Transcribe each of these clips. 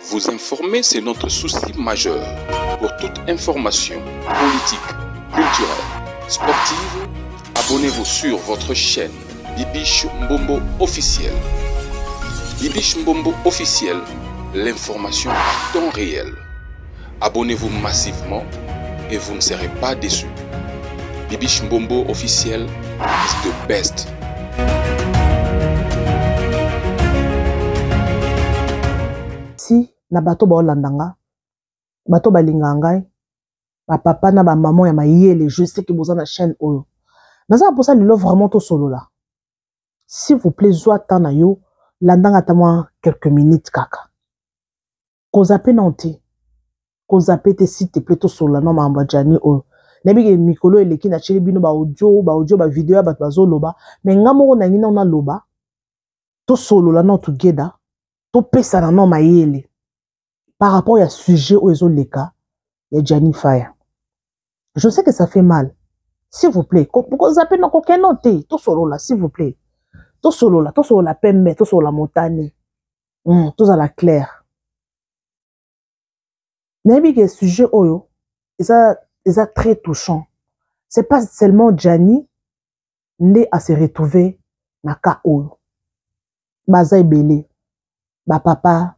Vous informer, c'est notre souci majeur. Pour toute information politique, culturelle, sportive, abonnez-vous sur votre chaîne Bibiche Mbombo officiel. Bibiche Mbombo officiel, l'information à temps réel. Abonnez-vous massivement et vous ne serez pas déçus. Bibiche Mbombo officiel is the best. Si na bato baolanda nga bato balingaka ngai bapapa na bamama ya mayele, je sais que boza na chaîne oyo. Naza na mposa lelo vraiment tosolola. S'il vous plaît, zwa temps na yo, landanga ata mwa quelques minutes kaka. Kozape nano te, kozape te, s'il te plaît. Tosolola na makambo ya Gianni oyo. Nayebi ke mikolo eleki natieli bino baaudio, baaudio, bavideo ya bato bazoloba, mais nga moko nangi nano naloba. Tosolola nano together, topesana nano mayele par rapport ya sujet oyo ezoleka ya Gianni Fire. Je sais que ça fait mal. S'il vous plaît, kozape na kokeno te. Tosolola, s'il vous plaît. Tosolola, tosolola pembe, tosolola motane, tozala clair. Nayebi ke sujet oyo eza très touchant. C'est pas seulement Gianni nde ase retrouver na cas oyo. Baza ebele, bapapa,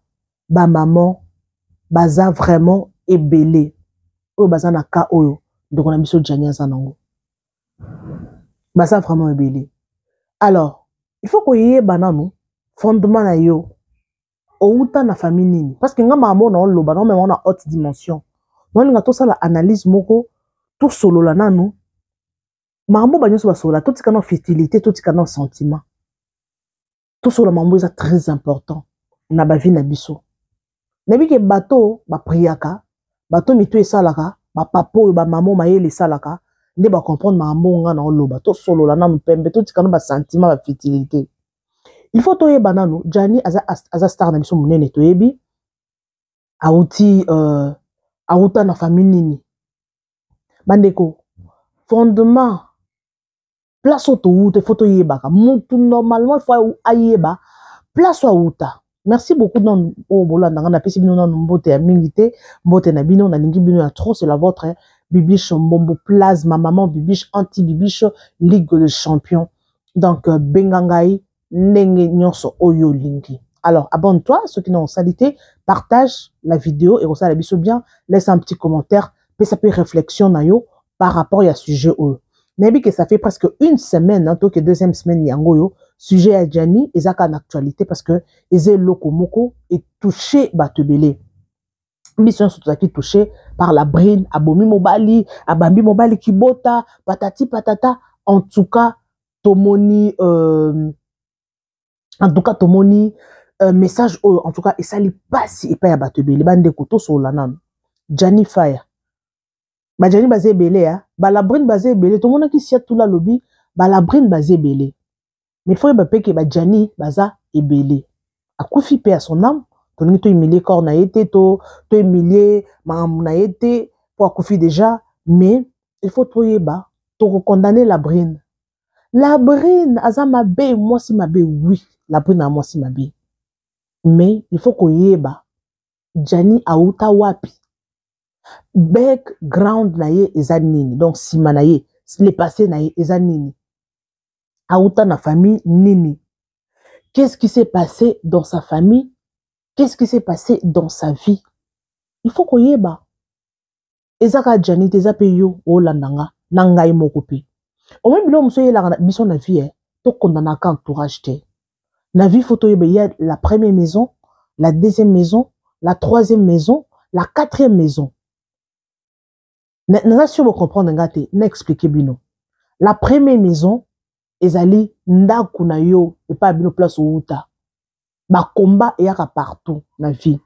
bamama, baza vraiment ebele oyo baza na cas oyo ndeko na biso Gianni aza nango. Baza vraiment ebele. Alors il faut koyeba nanu fondement na yo, outa na famille nini, parce que nga makambo na oloba na omema na haute dimension. Naolinga tosala analyse moko, tosolola nanu makambo banyonso basolola. Totika na futilité, totika na sentiment, tosolola makambo eza très important na bavie na biso. Nayebi ke bato bapriaka, bato mito esalaka, bapapa oyo, bamama mayele esalaka nde bacomprendre makambo nga na oloba. Tosolola nanu pembe, totika nanu basentiment, bafutilité. Il faut toyeba nanu Gianni aza star na biso monene. Toyebi auti auta na famille nini. Bandeko, fondement, place oyo towuta, il faut toyebaka. Mutu normalement il faut ayeba place oyo awuta. Merci beaucoup nanu oyo bolanda nga. Napesi bino nanu mbote ya mingi te. Mbote na bino, nalingi bino ya trop. C'est la vôtre, Bibiche Mbombo Plasma, maman Bibiche, anti Bibiche, Ligue de Champions. Donc benga ngai ndenge nyonso oyo olingi. Alors abonne-toi soki na osali te, partage la vidéo ekosala biso bien, laisse un petit commentaire, pesa mpe réflexion na yo par rapport ya sujet oyo. Nayebi ke ça fait presque une semaine, hein, toke deuxième semaine yango oyo sujet ya Gianni eza kaka na actualité, parce que eza eloko moko etouche bato ebele. Biso nyonso tozalaki touché par la brine abomi mobali, abambi mobali kibota, patati patata. En tout cas tomoni en tout cas tomoni message oyo, en tout cas esali pasi epai ya bato ebele. Bandeko, tosolola nanu. Gianni Fire, bajani baza ebele ya balabrine, baza ebele. Tomonaki Siatula alobi balabrine baza ebele, mais faut yeba mpe ke bajani baza ebele. Akufi mpe ya son âme. Tolingi tohumilie corps na ye te, tohumilie makambo na ye te mpo akufi déjà. Mais il faut toyeba, tokokondane Labrine. Labrine aza mabe, mwasi mabe. Oui, Labrine aza mwasi mabe, mais il faut koyeba Gianni auta wapi, background na ye eza nini. Donc nsima na ye, le passé na ye eza nini, auta na famille nini, qu'est-ce qui s'est passé dans sa famille, qu'est-ce qui s'est passé dans sa vie. Il faut koyeba. Eza kaka Gianni te, eza mpe yo olanda nga na ngai moko mpe. Omoi biloko mosusu eyelaka biso na vie, tokondanaka entourage te. Na vie, faut toyeba ya la première maison, la deuxième maison, la troisième maison, la quatrième maison. Naza sûr bocomprendre nga te. Na explique bino. La première maison ezali ndako na yo epai ya bino, place outa. Bakomba eyaka partout na vie.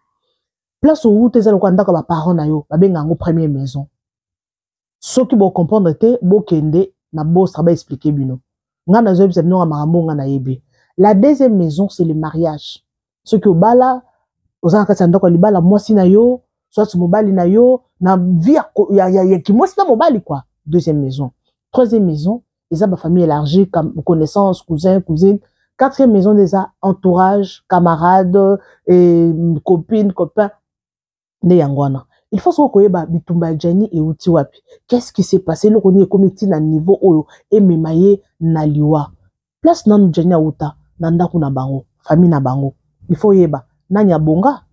Place outa eza lokola ndako ya baparent na yo, babenga yango première maison. Soki bocomprendre te, bokende na bostra baexplike bino. Nga nazoyebisa bino nga makambo nga nayebi. La deuxième maison, c'est le mariage. Soki obala, oza na kati ya ndako ya libala, mwasi na yo soit mobali na yo, na vie ya kimwasi na mobali quoi, deuxième maison. Troisième maison eza bafamille élargie, connaissance, cousin, cousine. Quatrième maison nde eza entourage, camarade et copine, copain. Nde yango wana il faut soko koyeba bitumba ya Gianni euti wapi, qu'est-ce qui s'est passé, eloko nini ekomi ti na niveau oyo emema ye na liwa. Place nanu Gianni auta na ndako na bango, famille na bango, il faut yeba nani abonga.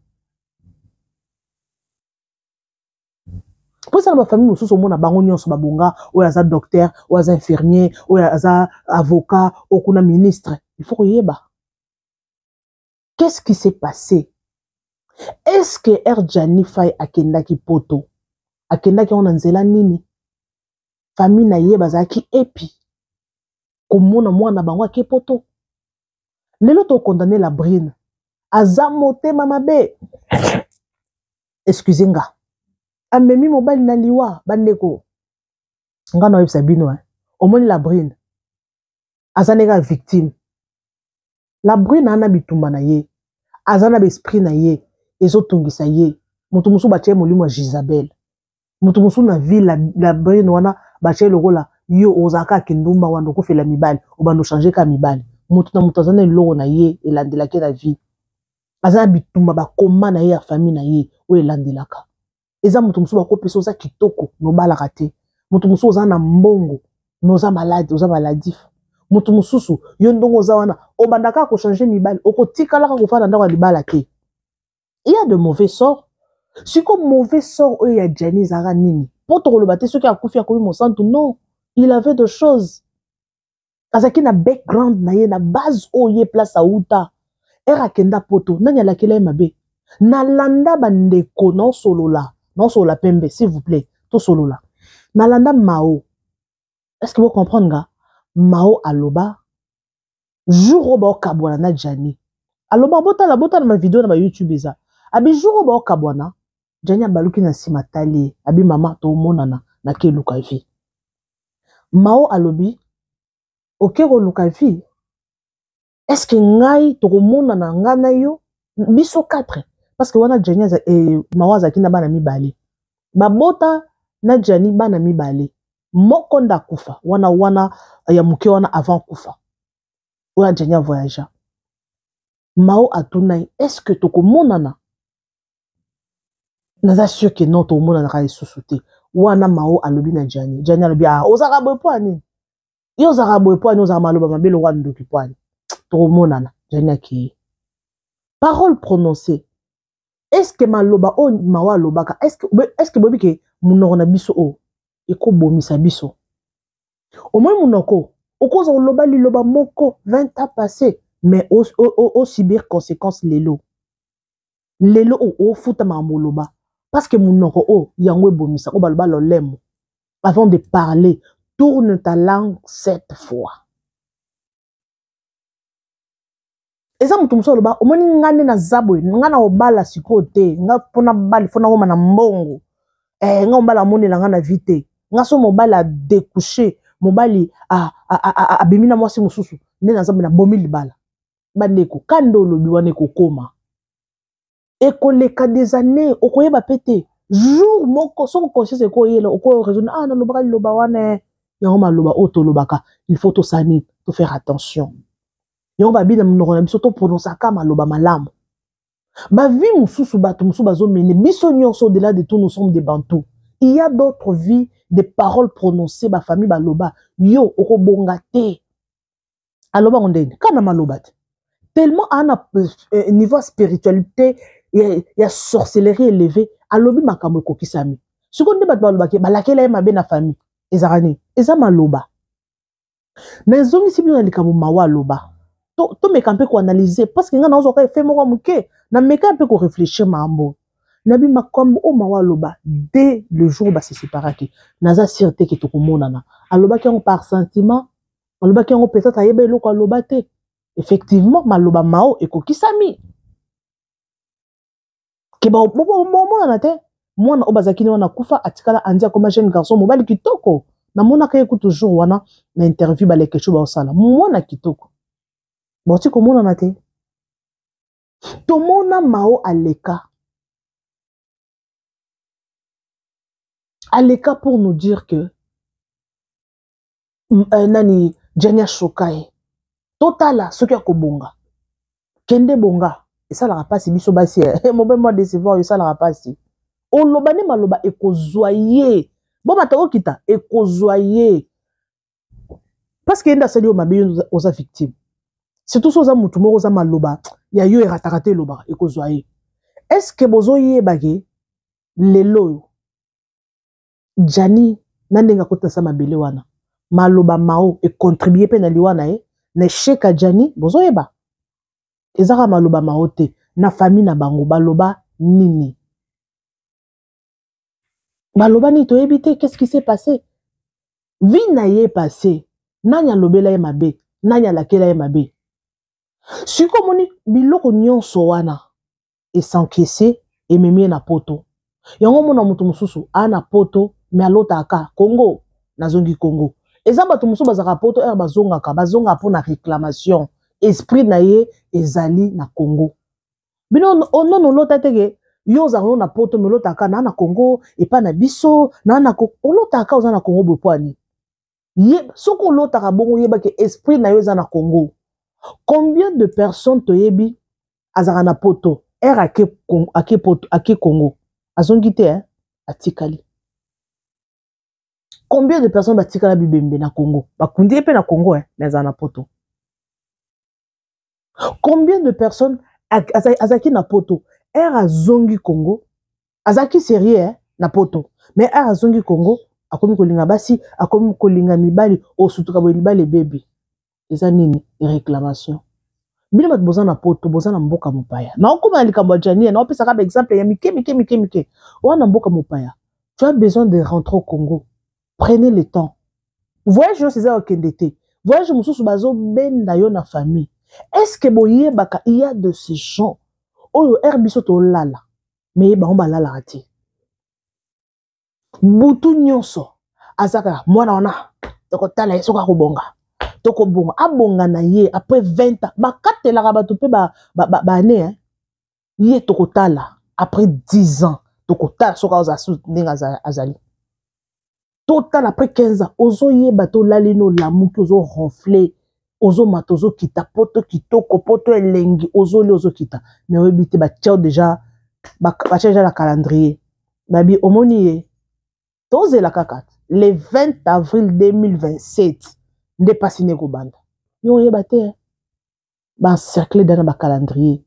Mpo eza na bafamille mosusu omona bango nyonso babonga, oyo aza docteur, oyo aza infirmier, oyo aza avocat, oyo kuna ministre. Il faut koyeba qu'est-ce qui s'est passé. Est-ce que R Gianni Fay akendaki poto, akendaki yango na nzela nini? Famille na ye bazalaki epi komona mwana bango ake poto. Lelo tokondane la brine aza motema mabe, excuse nga, amemi mobali na liwa. Bandeko, nga na oyebisa bino, omoni la brine aza ndenge victime. La brune ana bitumba na ye, aza na baesprit na ye ezotungisa ye. Moto mosusu batie molimo ya Jezabel, moto mosusu na ville la brune wana batie lokola yo ozalaka kindumba wana, okofela mibali, obanda ochange ka mibali. Moto na moto aza na eloko na ye elandelaki na vie, aza na bitumba bakoma na ye ya famille na ye oyo elandelaka. Eza moto mosusu bakopesa oza kitoko nobalaka te, moto mosusu oza na mbongo mais oza malade, oza maladif. Moto mosusu yo ndongo oza wana obandaka kochange mibali, okotikalaka kofanda ndako ya libala te. Il y a de mauvais sorts. Siko mauvais sort oyo ya Gianni ezalaka nini? Po tokoloba te soki akufi akomi mosantu, non, il avait de choses, azalaki na background na ye, na base oyo ye place auta. Ere akenda poto, nani alakela ye mabe? Nalanda bandeko, naosolola, naosolola pembe, s'il vous plaît, tosolola. Nalanda Mao, est-ce que vous comprendre nga? Mao aloba jour oyo baokabwana na Gianni, aloba botala, botala ma video na ba YouTube eza abi jour oyo baokabwana, Gianni abaluki na nsima, tali ye, abi mama tomonana, nakeluka vie. Mao alobi oke koluka vie, est-ce que ngai tokomonana, nga na yo biso 4? Parce que wana Gianni Mao azalaki na bana mibale, babota na Gianni bana mibale, moko nde akufa wana, wana ya moke wana avant kufa oyo Gianni avoyagea. Mao atuna ye est-ce que tokomonana? Naza sûr que non, tokomonanaka lisusu te. Wana Mao alobi na Gianni, Gianni alobi ah, ozalaka boye mpo ani? Yo ozalaka boye mpo ani? Ozalaka maloba mabe lokwa ndoki mpo ani? Tokomonana. Gianni akei, parole prononcée. Est-ce que maloba oyo Mao alobaka, est-ce que boyebi ke monoko na biso oyo ekobomisa biso? Omoi monoko okoza koloba liloba moko 20 ans passé, mais osubir conséquence lelo. Lelo oyo ofuta makambo oloba, parce que monoko oyo yango ebomisa. Oyo baloba lolemo, avant de parler, tourne ta langue sept fois. Eza moto mosusu aloba omoni nga nde naza boye, nga na obala sikoyo te, nga mpona bali fo nakoma na mbongo, nga mobali amonela nga na vie te, nga so mobali adécouche, mobali abimi na mwasi mosusu, nde naza boye, nabomi libala. Bandeko, ka nde olobi wana ekokoma, ekoleka des années, okoyeba pe te. Jour moko soko conscience ekoyela, okoraisonne, ah, nalobaka liloba wana. Yango maloba oyo tolobaka, il faut tosala nini? Tofaire attention. Yango babi na monoko na biso toprononçaka maloba malamu. Bavie mosusu bato mosusu bazomene biso nyonso, au-delà de tout nous sommes des Bantous. Il y a d'autres vies, des paroles prononcées, bafamille baloba yo okobonga te. Alobango ndeni kaka na maloba te, tellement aa na niveau ya spiritualité ya sorcellerie élevé, alobi makambo ekokisami. Sikoyo nde bato balobaki balakela ye mabe na famille, ezalaka nini? Eza maloba. Nazongisi bino na likambo Mawa aloba, tomeka mpe koanalyse, parce que ngai nazwaka effet moko ya moke, nameka mpe koréfléchir makambo nabi. Makambo oyo Mawa aloba dès le jour base séparaki, naza sûr te ke tokomonana, alobaki yango par sentiment, alobaki yango peut-être ayeba eloko aloba te. Effectivement, maloba Mao ekokisami ke bomonana te. Mwana oyo bazalaki ne wana kufa, atikala andi akoma jeune garçon, mobali kitoko. Namonaka ye kutu jour wana na interview balekesho baosala, mwana kitoko, bauti komonana te. Tomona Mao aleka, aleka pour nous dire que nani, Gianni ashoka ye. Totala soki akobonga. Kende bonga. Esalaka mpasi biso basi eh. Mobali mwa décevoir yo esalaka mpasi. Oloba nde maloba ekozwa ye. Bomata okita ekozwa ye. Parce que ye nde asali yo mabe, yo oza victime. Surtout so oza mutu moko oza maloba ya yo erataka te, elobaka ekozwa ye. Est-ce que bozoyeba ke lelo oyo Gianni na ndenge akotisa sa mabele wana maloba mao econtribue mpe na liwa na ye na échec ya Gianni? Bozoyeba ezaka maloba mao te na famille na bango baloba nini? Baloba nini toyebi te. Qu'est-ce qui s'est passé? Vie na ye passé, nani alobela ye mabe, nani alakela ye mabe? Sikoyo omoni biloko nyonso wana esankese ememi ye na poto. Yango omona moto mosusu aa na poto me alotaka Congo, nazongi Congo. Eza bato mosusu bazalaka poto ere bazongaka, bazongaka mpo na réclamation, esprit na ye ezali na Congo. Bino nono olota te ke yo ozalaka no na poto me olotaka naa na Congo epai na biso naa na olotaka oza na Congo boye mpo ani ye? Soki olotaka bongo, oyeba ke esprit na yo eza na Congo. Combien de personnes toyebi azalaka na poto, ere ake, ake poto, ake Congo, azongi te, eh? Atikali. Combien de personnes batikala bibembe na Congo, bakundi ye mpe na Congo, eh? Mais azala na poto. Combien de personnes azalaki na poto, ere azongi Congo, azalaki sérieux, eh? Na poto, mais ere azongi Congo, akomi kolinga basi, akomi kolinga mibali, osutuka boye libala ebebi. Eza nini? Réclamation. Bino bato boza na poto, boza na mboka mopaya, naokóma na likambo ya Janie, naopesaka baexemple ya mike mike mike mike wana. Mboka mopaya, tu as besoin de rentrer au Congo, prenez le temps. Voyage nyonso eza kokende te. Voyage mosusu bazobenda yo na famille. Est ce que boyebaka, il y a de ces gens oyo ere biso tolala, me bango balalaka te butu nyonso, azaka mwana wana, tokotala ye soki akobonga, tokobonga, abonga na ye après 20 ans. Bakatelaka bato mpe baane ba, ba, ba, eh? Ye tokotala après 10 ans, tokotala soki azala su ndenge azali, totala après 15 ans. Ozoyeba tolali no, olamuki, ozoronfle, ozomata, ozokita, poto kitoko, poto elengi, ozolia, ozokita, mais oyebi te batia déjà, batia déjà na calendrier. Babi omoni ye, tozela kaka le 20 avril 2027 nde mpasi nde ekobanda. Yo oyeba te, baencercle da na bacalendrier.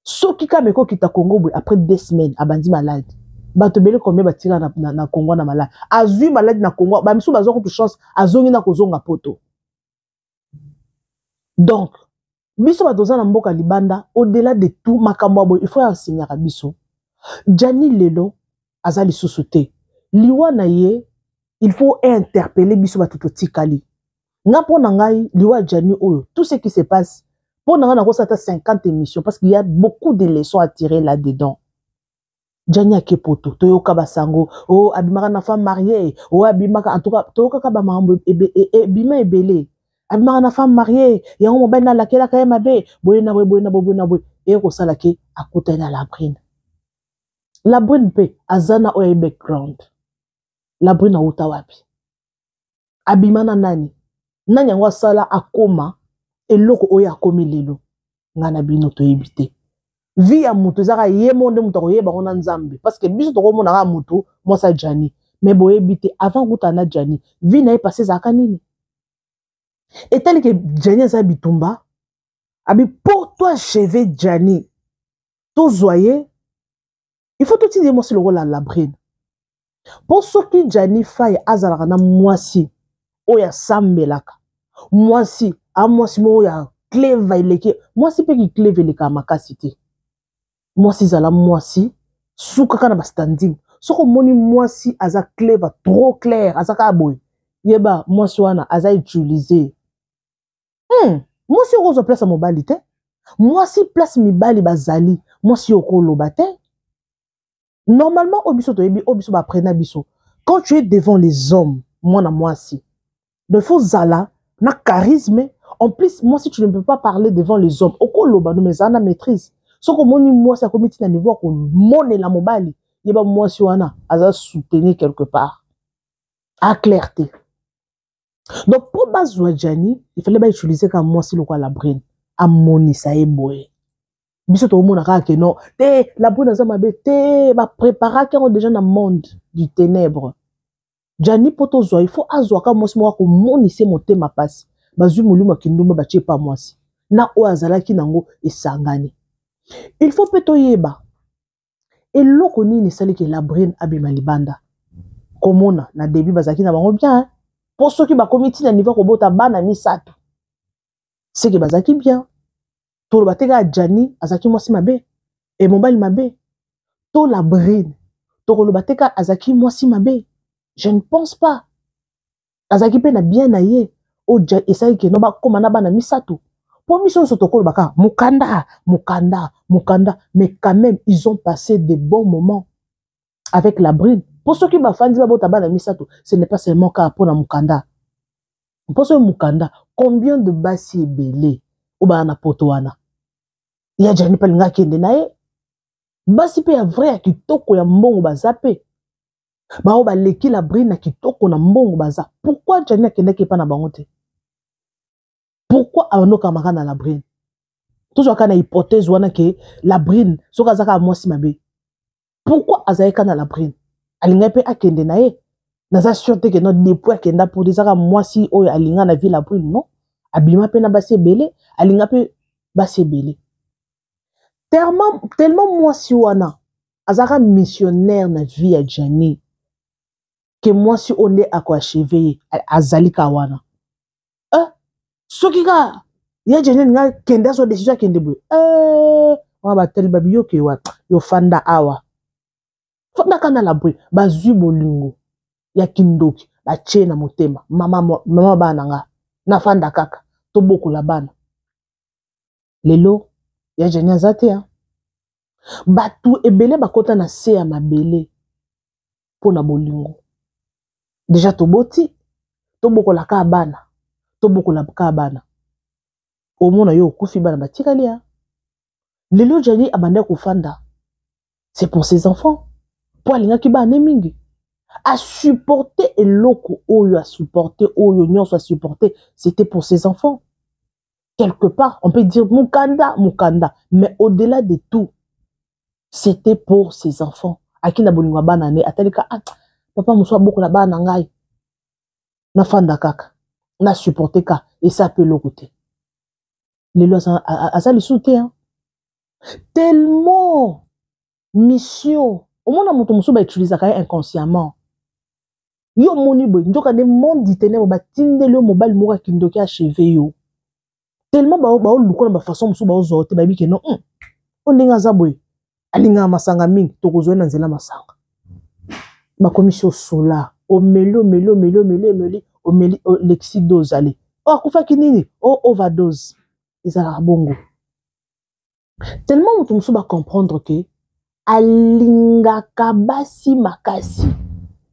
Soki kaka ekokita Congo boye, après 2 semaines abandi maladi. Bato ebele combien batika na Congo na maladi, azwi maladi na Congo, bamisusu bazwa kutu chance, azongi na kozonga poto. Donc biso bato oza na mboka libanda, au-delà de tout, makambo ya boye il faut enseignaka biso. Jani lelo aza lisusu te, liwa na ye il faut interpeller biso bato totikali. Nga mpo na ngai, liwa ya Jani oyo, tout ce qui se passe, mpo na ngai nakosala ata 50 émissions parce qu'il y a beaucoup de leçons à tirer là dedans. Jani ake poto, toyoka basango o oh, abimaka na femme mariée, o oh, abimaka, en tout cas toyokaka bamakambo ebima ebele, abimaka na femme mariée, yango mobali nalakelaka ye mabe boye na boye, boye na boye, boye na boye. Eye kosala ke akutani na Labrine. Labrine mpe aza na oyo ye background. Labrine awuta wapi? Abima na nani? Nani yango asala akoma eloko oyo akomi lelo? Ngai na bino toyebi te. Vie ya moto ezaka ye mo nde moto akoyeba yango na Nzambe, parce que biso tokomona kaka motu mwasi ya Jani, mais boyebi te avant akutana na Jani, vie na ye passé ezalaka nini. Etali ke Jani aza bitumba abi po to achever Jani, tozwa ye, il faut totinda ye mwasi lokola Labrine. Mpo soki Jani Fai azalaka na mwasi oyo asambelaka, mwasi a mwasi moko ya cleva eleki mwasi mpe kikleva elekaka makasi te. Mwasi zala mwasi, sukaka na bastanding. Soki omoni mwasi aza cleva trop clair, aza kaka boye, yeba mwasi wana aza utilise. Mwasi okozwa place ya mobali te. Mwasi place mibali bazali, mwasi okoloba te. Normalement oyo biso toyebi, oyo biso baaprena biso, quand tu es devant les hommes, mwana mwasi, donc il faut zala na charisme. En plus mwasi, tu ne peux pas parler devant les hommes, okoloba no, mais ezala na maîtrise. Soki omoni mwasi akomi ntina niveau ya komonela mobali, yeba mwasi wana aza soutenir quelque part, a clair te. Donc mpo bazwa Jani, il fallait bautiliser kaka mwasi lokola Labrine, amonisa ye boye. Biso tokomona kaka ke non te, Labrine aza mabe te, bapreparaki yango déjà na monde du ténèbre. Jani mpo tozwa, il faut azwaka mwasi moko akomonisa ye motema mpasi. Bazwi molimo ya kindumba, batie pa mwasi na oyo azalaki nango esangani. Il faut mpe toyeba eloko nini esaliki Labrine abima libanda. Komona na début bazalaki na bango bien, mpo soki bakomi ntina niveau kobota bana misato, seke bazalaki bien. Toloba te kaka Jani azalaki mwasi mabe e mobali mabe, to Labrine tokoloba te kaka azalaki mwasi mabe. Je ne pense pas. Azalaki mpe na bien na ye oyo esalaki keno bakóma na bana misato. Mpo biso nyonso tokoloba kaka mokanda, mokanda, mokanda, mais quand même ils ont passé de bons moments avec Labrine. Mpo soki bafandi babota bana misato, ce n'est pas seulement kaka mpona mokanda. Mpo soki mokanda, combien de basi ebele oyo baya na poto wana ya Jani mpe alinga akende na ye, basi mpe ya vrai ya kitoko ya mbongo baza mpe, bao baleki Labrine na kitoko na mbongo baza. Pourquoi Jani akendaki epa na bango te? Pourquoi abandokamaka na Labrine? Tozwaka na hypothèse wana ke Labrine soki aza kaka mwasi mabe, pourquoi azalaki kaka na Labrine? Alingaki mpe akende na ye. Naza sûr te ke no depuis akenda po ezaka mwasi oyo alinga na vie Labrine. Non, abima mpe na basi ebele, alinga mpe basi ebele. Tellement mwasi wana azalaka missionnaire na vie ya Jani, ke mwasi oyo nde akoachever ye, azali ka wana. Soki kaka ya Jani alinga kende, azwa décision akende boye, wana batali babi yoke wa yo fanda awa, fandaka na Labrine. Bazwi bolingo ya kindoki, batie na motema. Mama, mama, bana na nga, nafanda kaka, tobokola bana. Lelo ya Jani aza te. Bato ebele bakota na se ya mabele mpo na bolingo. Déjà toboti, tobokola kaka bana, tobokola kaka bana. Omona yo okufi, bana batikali ya. Lelo Jani abandaki kofanda, c'est pour ses enfants, mpo alingaki bana mingi. Asupporte eloko oyo, asupporte oyo nyonso asupporte, c'était pour ses enfants. Quelque part on peut dire mokanda, mokanda, mais au-delà de tout, c'était pour ses enfants. Aki na bolingo ya bana ne, atalika: ah, papa mosusu abokola bana na ngai, nafanda kaka, nasupporte ka esa mpe eloko te. Lelo aza lisusu te. Tellement mission, omona moto mosusu bautilisaka ye inconsciemment. Yo omoni boye, nzoka nde monde du ténèbre batindeli yo mobali moko akindoki achever yo. Tellement baoluka na bafaçon mosusu, baozwa te, bayebi ke non, o ndenge aza boye, alingaka masanga mingi, tokozwa ye na nzela masanga. Bakomisi osola, omeli, omeli, omeli, omeli, omeli, omeli, olekisi dose, ale o akufaki nini, o overdose. Ezalaka bongo. Tellement moto mosusu bacomprendre ke alingaka basi makasi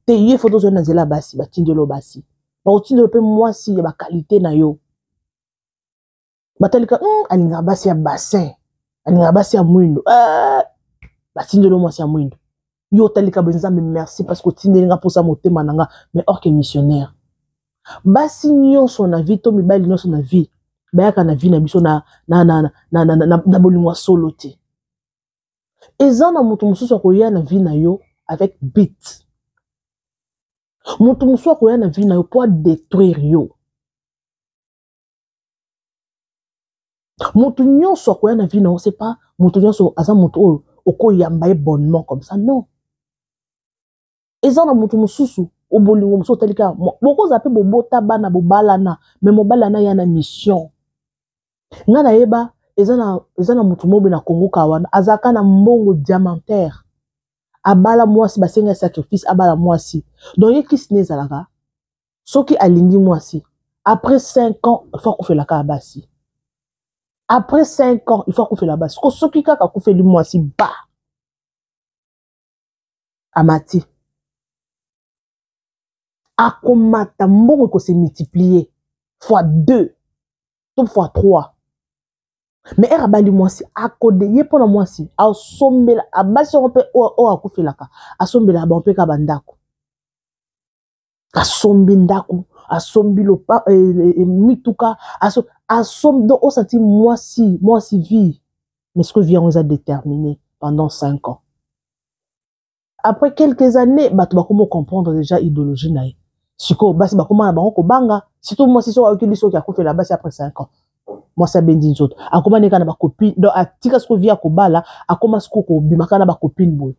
te, ye faut tozwa na nzela ya basi. Batindeli basi, bakotindela mpe mwasi ya baqualité na yo. Batalika, alingaka basi ya bassin, alingaka basi ya mwindo, batindeli mwasi ya mwindo. Yo otalika boye: Nzambe, merci parce que otindeli nga mposa motema na nga. Mais or que missionnaire, basi nyonso na vie to mibali nyonso na vie bayaka na vie na biso na bolingo ya solo te. Eza na moto mosusu akoya na vie na yo avec but. Moto mosusu akoya na vie na yo mpo adétruire yo. Moto nyonso akoya na vie na yo, c'est pas moto nyonso aza moto oyo okoyamba ye bonnement comme ça, non. Eza na moto mosusu, obolingo mosusu otali kaka, bokozala mpe bobota bana, bobalana, mais mobali ana ya na mission. Ngai nayeba eza na moto moko boye na Kongo ka wana, azalaka na mbongo diamantaire, abala mwasi, basenga sacrifice, abala mwasi. Donc ye kisi ne ezalaka, soki alingi mwasi, après 5 ans il faut akufelaka ya basi. Après 5 ans il faut akufela basi. Ko soki kaka akufeli mwasi, ba amati, akomata, mbongo ekose multiplier fois 2 to fois 3. Mais ere abali mwasi, akode ye mpona mwasi, asombela abasi yango mpe oyo akufelaka, asombelaka bango mpe kaka bandako. Asombi ndako, asombi lopa, mituka, asombi, donc osati mwasi, mwasi vie. Mais ce que vie yango eza déterminé pendant 5 ans. Après quelques années, bato bakoma comprendre déjà idéologie na ye. Sikoyo basi bakoma na bango kobanga, surtout mwasi soki ayoki biso oki akufela basi après 5 ans. Mwasi abendi nzoto, akoma neka na bacopine, donc atika sikoyo vie ya kobala, akoma sikoyo kobimaka na bacopine boye.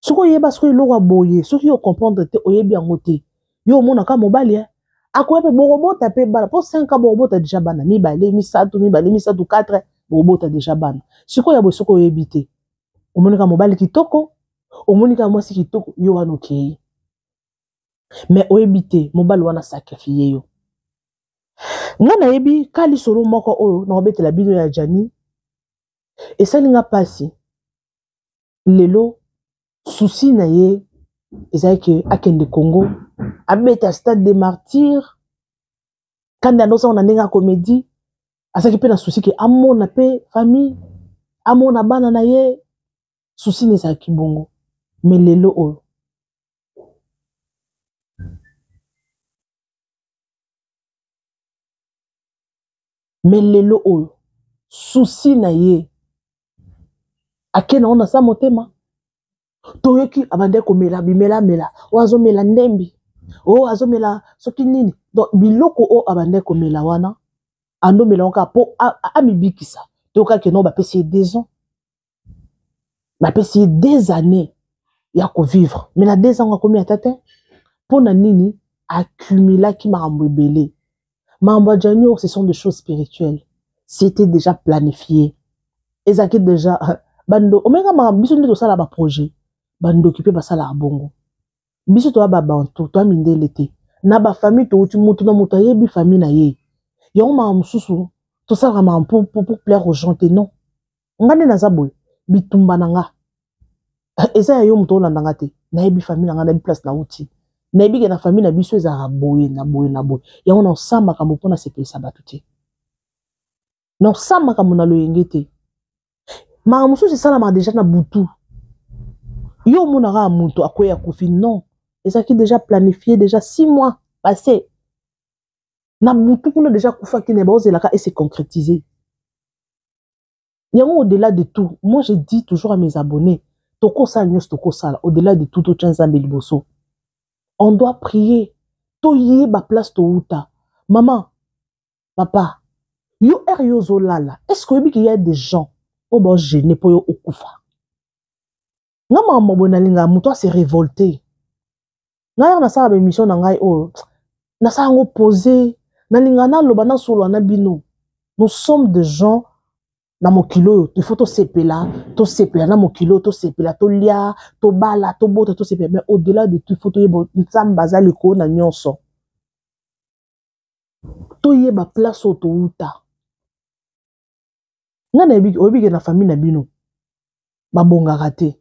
Soki oyeba soki eloko ya boye, soki yo comprendre te, oyebi yango te, yo omonaka mobali akoya mpe bokobota mpe bana mpo 5 ans bokobota déjà bana mibale misato, mibale misato, 4 bokobota déjà bana. Sikoyo ya boye soki oyebi te, omonika mobali kitoko, omonika mwasi kitoko, yo wana okei, mais oyebi te mobali wana sacrifie yo. Nga nayebi ka lisolo moko oyo nakobetela bino ya Jani, esali nga mpasi. Lelo souci na ye ezalaki akende Congo, abeta Stade des Martyrs, kanda andosala na ndenge ya comédie. Azalaki mpe na souci ke amona mpe famille, amona bana na ye, souci na ezalaki bongo. Mais lelo oyo souci na ye ake na ona sa motema. Toyoki abandaki komela bimelamela, oyo azomela ndembi, oyo azomela soki nini, donc biloko oyo abandaki komela wana andomela yango kaka mpo amibikisa. Toyokaki no bapesi ye 2 ans, bapesi ye 2 années ya kovivre, mais na 2 ans akomi ata te. Mpo na nini? Accumulaki makambo ebele. Makambo ya Jani oyo, ce sont des choses spirituelles, c'était déjà planifié, ezalaki déjà bando omenga makambo. Biso nde tosala baprojet, bandoki mpe basalaka bongo. Biso toya babantu, toya mindele te. Na bafamille touti, motu na moto ayebi famille na ye. Yango makambo mosusu tosalaka makambo pour plaire aux gens te, non. Nga nde naza boye, bitumba na nga eza ya yo moto olanda nga te. Nayebi famille na nga, nayebi place nauti, nayebi ke na famille na biso ezalaka boye na boye na boye. Yango naosala makambo mpona sepelisa bato te, naosala makambo na loyenge te. Makambo mosusu esalamaka deja na butu, yo omonaka ya moto akweya akufi, non, ezalaki déjà planifié déjà 6 mois passé na butu kuna déjà akufaki na baozelaka et se concrétiser yango. Au-delà de tout, moi je dis toujours à mes abonnés, tokosala nyonso tokosala, au-delà de tout totya Nzambe liboso. On doit prier, toyeba place touta. Mama, papa, yo ere yo ozolala, est ce que oyebi qu'il y a des gens oyo baogene mpo yo okufa? Nga makambo boye nalingaka moto ase révolte. Ngai yaka nasala baémission na ngai oyo, nasala yango pose, nalingaka naloba, nasolola na bino. Nous sommes des gens na mokili oyo, il faut tosepela, tosepela na mokili oyo, tosepela, tolia, tobala, tobota, tosepela. Mais au-delà de tout, il faut toyeba Nzambe aza likolo na nyonso. Toyeba place oyo touta. Nga nayebi, oyebi ke na famille na bino babongaka te,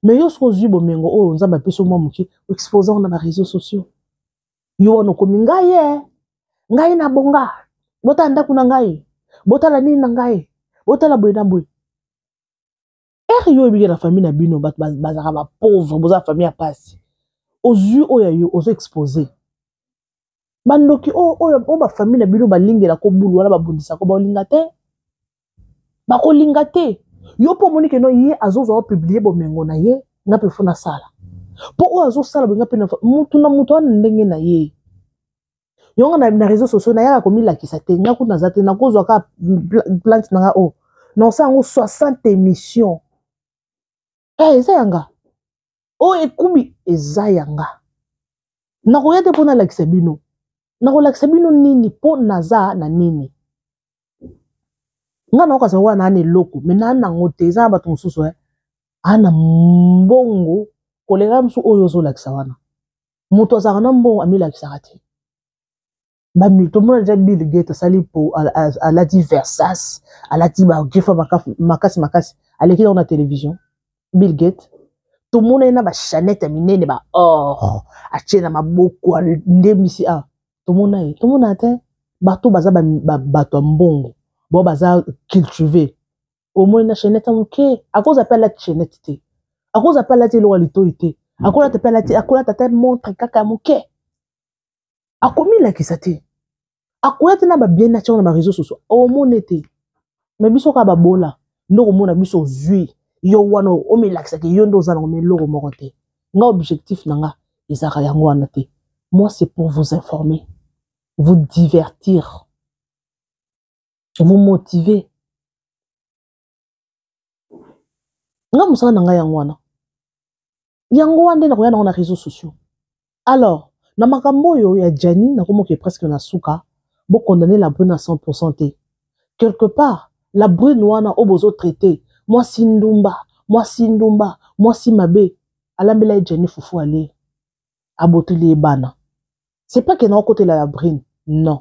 mais yo soki ozwi bomengo oyo Nzambe apesi yo mwa moke, oexpose yango na baréseaux sociaux. Yo wana okomi ngai ye, ngai nabonga, botala ndako na ngai, botala nini na ngai, botala boye na boye. Ere yo oyebi ke na famille na bino bato bazalaka bapauvre, boza famille ya pasi, ozwi oyo ya yo ozo expose. Bandoki oyo oyo bafamille na bino balingelaka bulu wana, babundisaka, baolinga te, bakolinga te. Yo mpo omoni keno ye azozwa opublie bomengo na ye, nga mpe fo nasala mpo oyo azosala boye, nga mpe mutu na mutu wana ndenge na ye. Yongo na réseaux sociaux nayaka komilakisa te. Nga kuna naza te, nakozwa kaka plante na nga oyo, nasala yango 60 émission. Eza yanga oyo ekubi, eza yanga. Nakoya te mpo nalakisa bino. Nakolakisa bino nini? Mpo naza na nini? Nga naokasa wana ana eloko me naa nango te. Eza na bato mosusu ana mbongo koleka mosusu oyo ozolakisa wana. Moto azalaka na mbongo amilakisaka te. Tomona deja Bill Gates asali po alati Versace, alati bagriffe makasi makasi, aleki nango na télévision. Bill Gates, tomona ye na bachanete ya minene, ba or atie na maboko, ndemisi awa. Tomona ye, tomona te bato baza bato ya mbongo bao baza cultive. Omoni na chaînette ya moke, akoza mpe alati chaînette te, akoza mpe alati eloko ya litoi te. Akolata mpe alati, akolata te montre kaka ya moke, akomilakisa te, akoya te na babien na tiango na bareseau sociaux, omone te. Me biso kaka babola nde okomona biso ozwi yo wana omilakisaki yo nde oza nango, me eloko moko te. Nga objectif na nga ezalaka yango wana te. Moi, c'est pour vous informer, vous divertir, vous motiver. Nga mosala na ngai yango wana, yango wana nde nakoya nango na réseaux sociaux. Alors, na makambo oyo ya Gianni, nakomoke presque na suka. Bokondane la brune à 100 te. Quelque part, la brune wana oyo bozotraite mwasi ndumba, mwasi ndumba, mwasi mabe, alambela ye Gianni fufu, alie, aboteli ye bana. C'est pas ke naokotela la brune, non.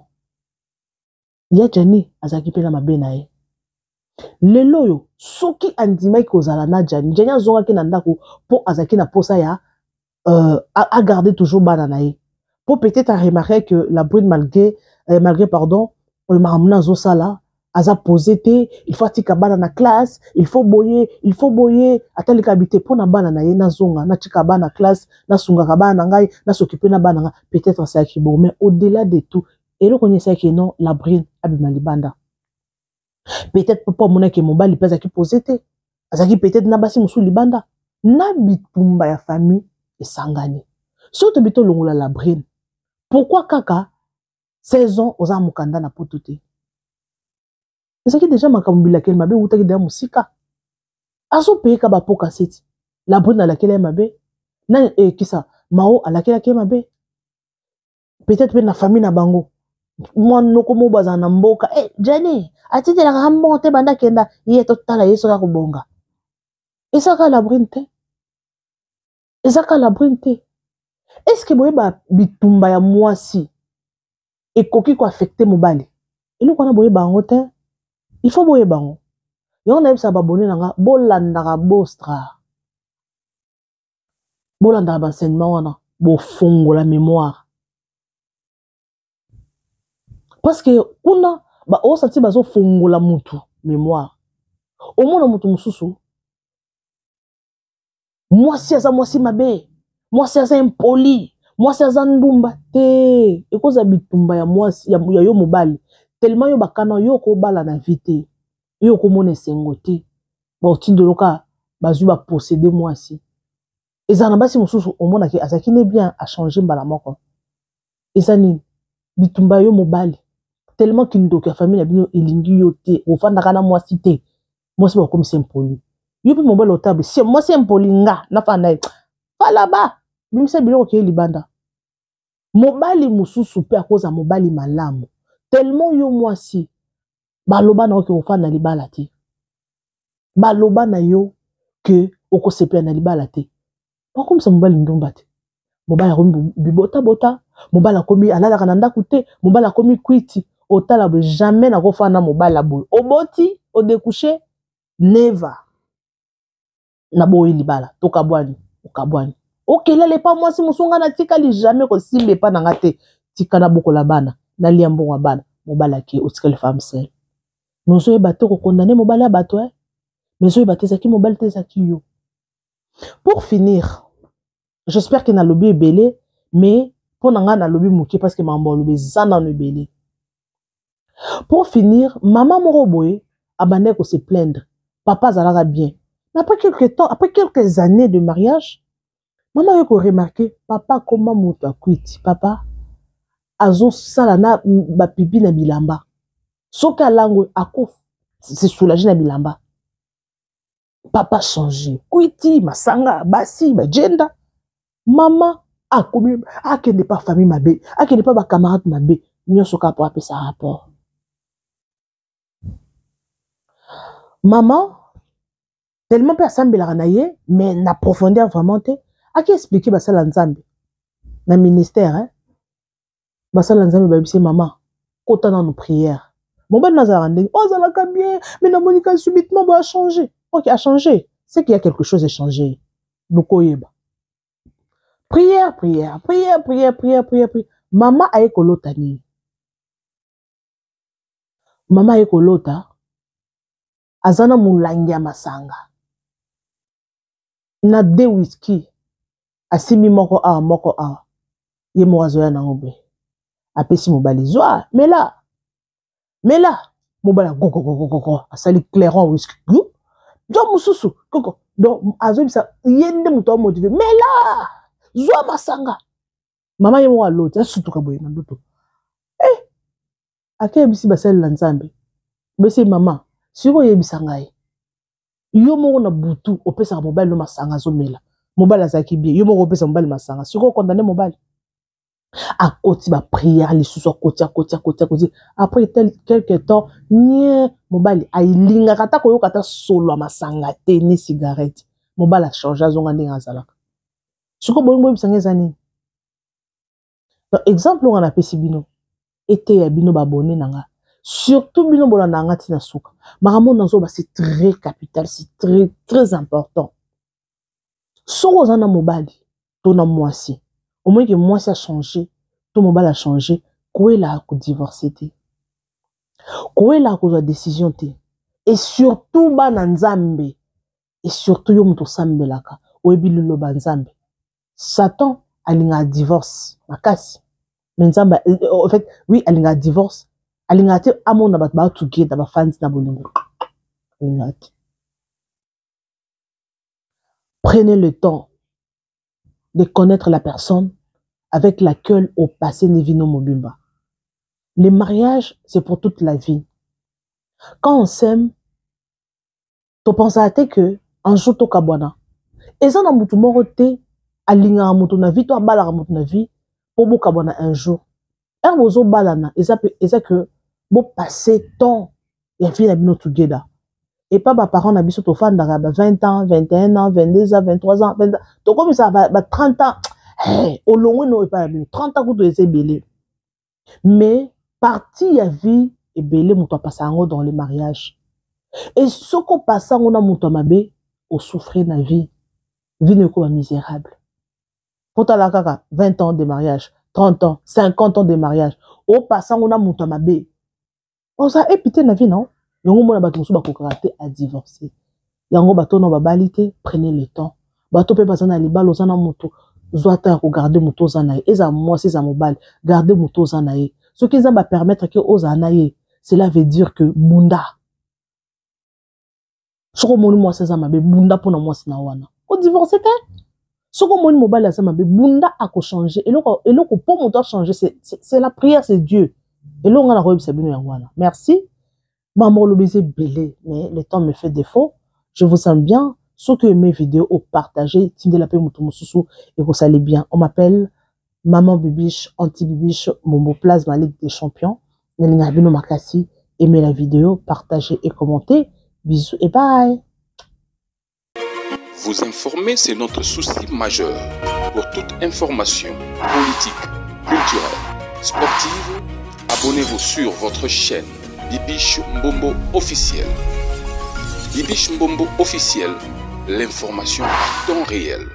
Ya Gianni azalaki mpe na mabe na ye. Lelo oyo, soki andimaki kozala na Gianni, Gianni azongaki na ndako mpo azalaki na posa ya agarder toujours bana na ye, mpo peut-être aremarquer que la brune, malgré, pardon, makambo na azosala, aza posé te. Il faut atika bana na classe, il faut boye, il faut boye. Atalika bi te mpo na bana na ye, nazonga, natika bana classe, nasungaka bana na ngai, nasokipe na bana na ngai. Peut-être asalaki bongo, mais au-delà de tout, eloko nini esalaki non la brune abima libanda? Peut-être mpo amonaki mobali mpe azalaki posé te, azalaki peut-être na basi mosusu libanda, na bitumba ya famille esangani. Soki tobi tolongola la brune, pourquoi kaka 16 ans oza mokanda na poto te? Ezalaki deja makambo bilakeli mabe eutaki deja mosika. Azopeyeka bapoka seti. La brune alakeli ye mabe na kisa mao alakelaki ye mabe, peut-être mpe na famille na bango, mwa noko moko bazala na mboka. Jenny atindelaka mbongo te, banda akenda ye, totala ye soki akobonga. Ezaka la brune te, ezaka la brune te. Est-ce boyeba bitumba ya mwasi ekoki koaffecter mobali? Eloko wana boyeba yango te, il faut boyeba yango. Yango nayebisaka babone na nga, bolandaka bostra, bolandaka baenseignement wana, bofongola mémoire, parce que kuna baosati bazofongola mutu mémoire. Omona mutu mosusu, mwasi aza mwasi mabe, mwasi aza impoli, mwasi aza ndumba te. Ekozala bitumba ya mwasi ya yo mobali, tellement yo bakana yo okobala na vie te, yo okomona esengo te. Baotindoloka bazwi baposséder mwasi. Ezala na basi mosusu, omonaki azalaki ne bien, achange mbala moko. Eza nini? Bitumba yo mobali, tellement kindoki ya famille na bino elingi yo te, ofandaka na mwasi te, mwasi bakomisa impoli. Yo mpe mobali otable si mwasi impoli, nga nafanda ye falaba, bimisa biloko keye libanda. Mobali mosusu mpe akoza mobali malamu, tellement yo mwasi baloba na yo ke ofanda libala te, baloba na yo ke okosepela na libala te, bakomisa mobali ndumba te. Mobali akomi bibotabota, mobali akomi alalaka na ndako te, mobali akomi kwiti. Otala boye, jamais nakofanda na mobali ya boye. Oboti, odécoucher, never, naboyi libala, tokabwani. Okabwani, okelala epa mwasi mosu. Nga natikali jamais kosimba epa na nga te. Tika nabokola bana, nalia mbongo ya bana. Mobali ake, otikali femme seule. Mais ozoyeba te kokondane mobali ya bato, eh? Mais ozoyeba te ezalaki mobali te, ezalaki yo. Pour finir, j'espère que nalobi ebele, mais mpo na ngai nalobi moke, parce que makambo alobi eza nano ebele. Pour finir, mama moko boye abandaki kose plaindre, papa azalaka bien, mais après quelques temps, après quelques années de mariage, mama aye koremarquer papa akoma moto akwiti. Papa azosala na bapipi na bilamba, soki alangwe ako se soulager na bilamba. Papa change, kwiti, masanga, basi bajenda. Mama akomi akende pa famille mabe, akende pa bacamarade mabe, nyonso kaka po apesa rapport. Mama tellement mpe asambelaka na ye, mais na profondeur vraiment te. Aki expliquer basala Nzambe na ministère, hein? Basala Nzambe bayebisi: "Mama, kota nanu prière. Mobali nazalaka ndenge oyo, azalaka bien, mais namoni ka subitement boye achange." Ok, achange, c'est qu'il y a quelque chose échangé. Lukoyeba prière, prière, prière, prière, prière, prière, prière. Mama aye kolota nini? Mama aye kolota aza na molangi ya masanga na de whisky. Asimbi moko awa, moko awa, ye moko azoya nango boye, apesi mobali: "Zwa, mela, mela." Mobali agogogogogoko, asali clairon whisky, zwa mosusu koko. Donc azoyebisa ye nde moto amotiver: "Mela, zwa masanga." Mama ye moko aloti, asutuka boye na ndoto. Eh, akeyebisi basalela Nzambe bese: "Mama, sikoyo oyebisa ngai, yo moko na butu opesaka mobali no masanga, azomela, mobali azalaki bien, yo moko opesa mobali masanga, sikoyo okondane mobali." Akoti baprière lisusu, akoti, akoti, akoti, akoti. Après quelque temps nye, mobali alingaka ata koyoka ata solo ya masanga te, ni cigarette. Mobali achange, azonga ndenge azalaka. Sikoyo bolingo, boyebisanga eza nini? Donc exemple oyo nga napesi bino eteya bino, babone na nga, surtout bino bolanda nga ntina suka. Makambo nazoba, c'est très capital, c'est très très important. Soki oza na mobali to na mwasi, omoni ke mwasi achange to mobali achange, koyelaka kodivorce te, koyelaka kozwa décision te. Et surtout bana Nzambe, et surtout yo moto osambelaka, oyebi liloba Nzambe. Satan alingaka divorce makasi, mais Nzambe, en fait, oui, alingaka divorce, alingaka te amona bato baa together, bafandi na bolingo, alingaka te. Prenez le temps de connaître la personne avec laquelle opasser vie na yo mobimba. Le mariage, c'est pour toute la vie. Quand on s'aime, topensaka te que un jour tokabwana. Eza na motu moko te alingaka moto na vie to abalaka moto na vie mpo bokabwana un jour. Ere bozobalana, eza, eza que bopasser temps ya vie na bino together. Epa baparent na biso, tofandaka ba 20 ans, 21 ans, 22 ans, 23 ans, 20 ans, tokomisaka ba 30 ans. Hey, olongwe no epai na bino, 30 ans kutu eza ebele. Mais partie ya vie ebele, moto apasa yango dans le mariage. Et soki opasa yango na moto ya mabe, osouffrir na vie, vie na ekoma misérable. Po tala kaka 20 ans de mariage, 30 ans, 50 ans de mariage, opasa yango na moto ya mabe, oza epite na vie. Non, yango mona bato mosusu bakokaka te adivorce. Yango bato no babali te, prenez le temps. Bato mpe baza na libala, oza na moto, zwa temps ya kogarder moto oza na ye. Eza mwasi, eza mobali, garde moto oza na ye. Soki Nzambe apermettre ke ozala na ye, cela veut dire que bunda. Soki omoni mwasi aza mabe, bunda mpona mwasi na wana, kodivorce te. Soki omoni mobali aza mabe, bunda, akochange. Eloko, eloko mpo moto achange, c'est la prière, c'est Dieu. Eloko nga na koyebisa bino yango wana. Merci. Maman olobi eza ebele, mais le temps me fait défaut. Je vous aime bien. Soki aimé vidéo, opartage, tindela mpe moto mosusu, ekosali bien. On m'appelle Maman Bibiche, Anti Bibiche Mombo Plasma, Ligue des Champions. Nalingaka bino makasi. Aimez la vidéo, partagez et commentez. Bisous et bye. Vous informer, c'est notre souci majeur. Pour toute information politique, culturelle, sportive, abonnez-vous sur votre chaîne Bibiche Mbombo officiel. Bibiche Mbombo officiel, l'information à temps réel.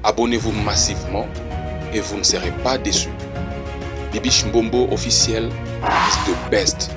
Abonnez-vous massivement et vous ne serez pas déçus. Bibiche Mbombo officiel is the best.